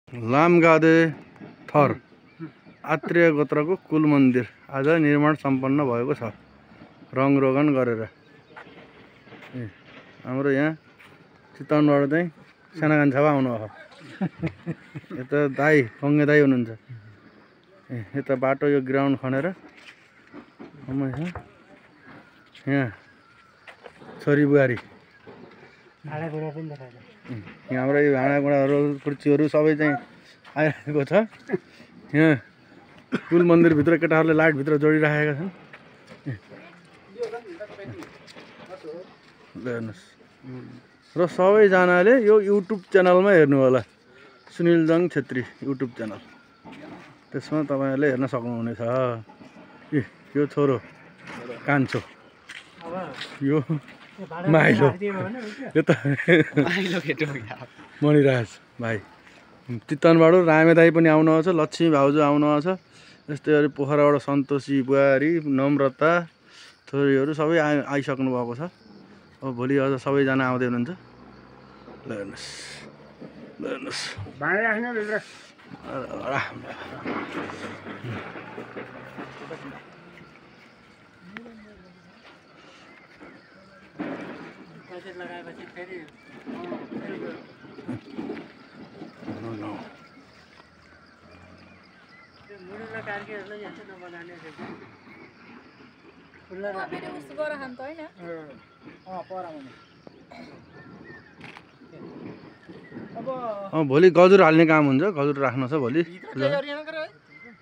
लामगादे थर आत्रेय गोत्रको कुल मन्दिर आज निर्माण सम्पन्न भएको छ रङरोगन गरेर। हाम्रो यहाँ चितवनबाट चाहिँ सानागान्छावा आउनु भयो। यता दाई कङ्गे दाई हुनुहुन्छ। यता बाटो यो ग्राउन्ड खनेर यहाँ छोरी बुहारी यहाँबाट यो भाँडाकुँडाहरू कुर्चीहरू सबै चाहिँ आइरहेको छ। यहाँ कुल मन्दिरभित्र केटाहरूले लाइटभित्र जोडिराखेका छन्। हेर्नुहोस् र सबैजनाले यो युट्युब च्यानलमा हेर्नु होला, सुनिलजङ छेत्री युट्युब च्यानल। त्यसमा तपाईँहरूले हेर्न सक्नुहुनेछ। यो छोरो कान्छो, यो माइलो, यो त मणिराज भाइ। चितवनबाट रामे दाई पनि आउनुहुन्छ, लक्ष्मी भाउजू आउनुहुन्छ। यस्तै गरी पोखराबाट सन्तोषी बुहारी, नम्रता छोरीहरू सबै आइसक्नु भएको छ। अब भोलि अझ सबैजना आउँदै हुनुहुन्छ। ल हेर्नुहोस्, ल हेर्नुहोस्। भोलि गजुर हाल्ने काम हुन्छ, गजुर राख्नु छ भोलि।